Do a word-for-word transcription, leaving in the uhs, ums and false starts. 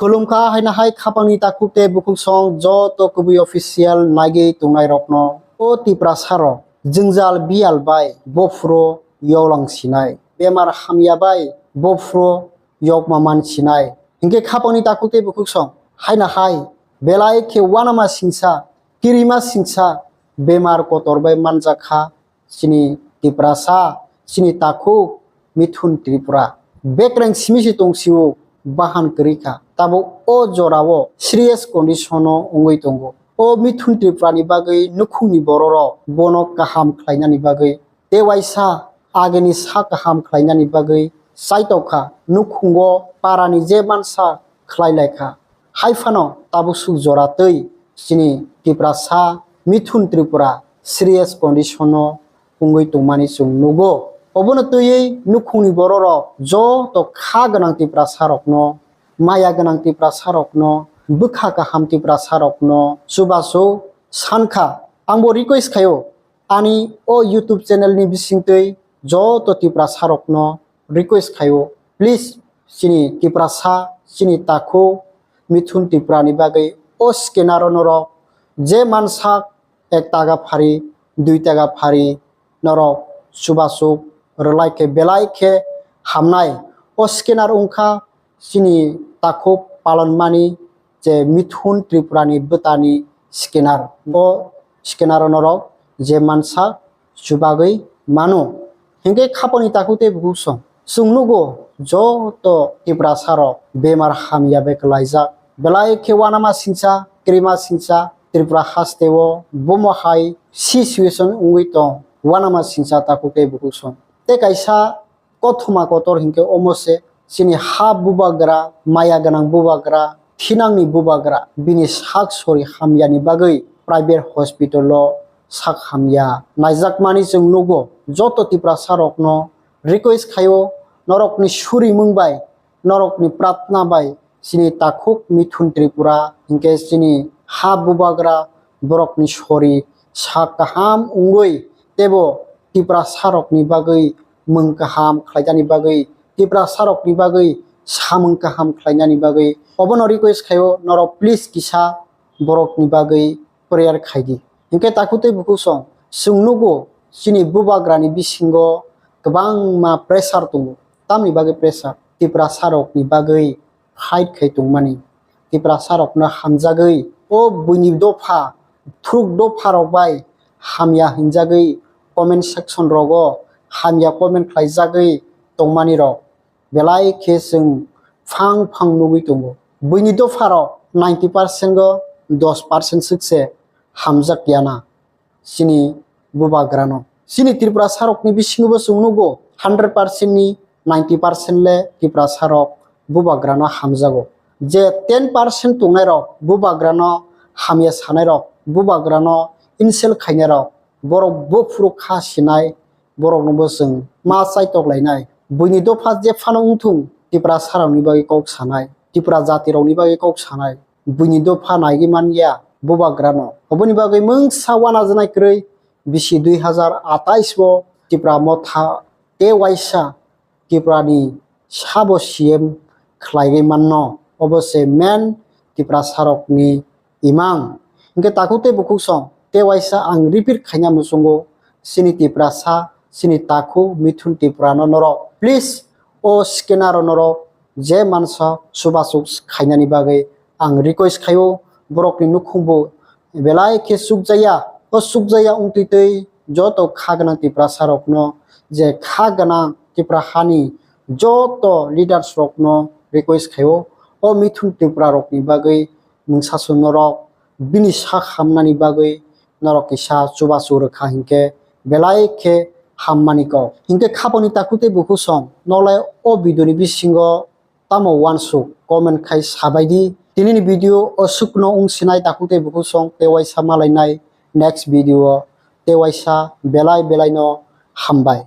Khulumkha haino hai khapangni takhuk tei bukhuk song joto kubui official naigwi tongnairokno. O Tiprasarok jwngjal biyal bai bophuro yoklang sinai, bemar hamya bai bophuro yokma man sinai. Hinkhe khapangni takhuk tei bukhuk song haino hai belai khe uanama singsa, kirima singsa bemar kotor bai manjak kha chini Tiprasa, chini takhuk Mithun Tripura. Bekreng simi se tong sio, bahan kwrwi kha. Tabuk o jorao serious condition o wngwi tongo. O Mithun Tripura ni bagwi nukhungni bororok bono kaham khlainani bagwi tei waisa agini sa kaham khlainani bagwi chaitok kha. Nukhungo parani je mansa khlai lai kha. Hai phano tabuk suk jora twi chini Tiprasa Mithun Tripura serious condition o wngwi tongmani chwng nugo. Obono twiwi nukhungni bororok joto kha gwnang Tiprasarokno, maya gwnang Tiprasarokno, bwkha kaham Tiprasarokno chubachu sankha. Angbo request khaio ani o YouTube channel ni bisingtwi joto Tiprasarokno request khaio, please chini Tiprasa, chini takhuk Mithun Tripura ni bagwi o scanner o norok je mansak ek taka phari, dui taka phari norok chubachuk rwlai khe belai khe hamnai. O scanner wngkha chini takhuk palon mani je Mithun Tripura ni bwtani scanner. O scanner o norok je mansak chubagwi mano. Hinkhe khaponi takhuk tei bukhuk song chwng nugo joto Tiprasarok bemar hamya bai kwlaijak. Belai khe uanama singsa, kirima singsa Tripura hasteo bomo hai situation wngwi tong uanama singsa takhuk tei bukhuk song. Tei kaisa kothoma kotor hinkhe omo se chini ha bubagra, maya gwnang bubagra, thinangni bubagra bini sak sori hamyani bagwi private hospital o sak hamya naijakmani chwng nugo. Joto Tiprasarokno request khaio, norokni surimung bai, norokni pratna bai chini takhuk Mithun Tripura hinkhe chini ha bubagra borokni sori sak kaham wngwi teibo Tiprasarokni bagwi mung kaham khlainani bagwi, Tiprasarokni bagwi samung kaham khlainani bagwi obono request khaio, norok please kisa borokni bagwi prayer khaidi. Hinkhe takhuk tei bukhuk song chwng nugo chini bubagrani bisingo kwbangma pressure tongo. Tamni bagwi pressure? Tiprasarokni bagwi fight khai tongmani, Tiprasarokno hamjagwi o buini dopha, thuruk dopharok bai hamya hinjagwi comment section rogo hamya comment khlaijagwi tongmani rok belai khe chwng phang phang nugwi tongo. Buini dopharok ninety percent o dos percent swk se hamjak ya na chini bubagrano. Chini Tiprasarokni bisingo bo chwng nugo hundred percent ni ninety percent le Tiprasarok bubagrano hamjago. Je ten percent tongnairok bubagrano hamya sanairok, bubagrano insult khainairok, borok bophuru kha sinai, borokno bo chwng ma chaitok lainai. Buini dopha jephano wngthung, Tiprasarokni bagwi kok sanai, Tipra jatirokni bagwi kok sanai, buini dopha naigwi man ya bubagrano. Oboni bagwi mungsa uanajaknai kwrwi bisi dui hazar atais o Tipra Motha tei waisa Tripura ni sabo C M khlaiwi manno. Obo se main Tiprasarokni imang. Hinkhe takhuk tei bukhuk song tei waisa ang repeat khaina muchungo, chini Tiprasa, chini takhuk Mithun Tripura no norok please o scanner o norok je mansa chubachuk khainani bagwi ang request khaio, borokni nukhungbo belai khe chukjaya. O chukjaya wngtwi twi joto kha gwnang Tiprasarokno, je kha gwnang Tipra hani joto leaders rokno request khaio, o Mithun Tripura rokni bagwi mungsa song norok bini sak hamnani bagwi norok kisa chubachu rwkha hinkhe belai khe hammani kok. Hinkhe khaponi takhuk tei bukhuk song noklai o video ni bisingo tamo uansuk comment khai sabaidi. Tinini video o sukno wng sinai takhuk tei bukhuk song tei waisa malainai next video o tei waisa belai belai no hambai.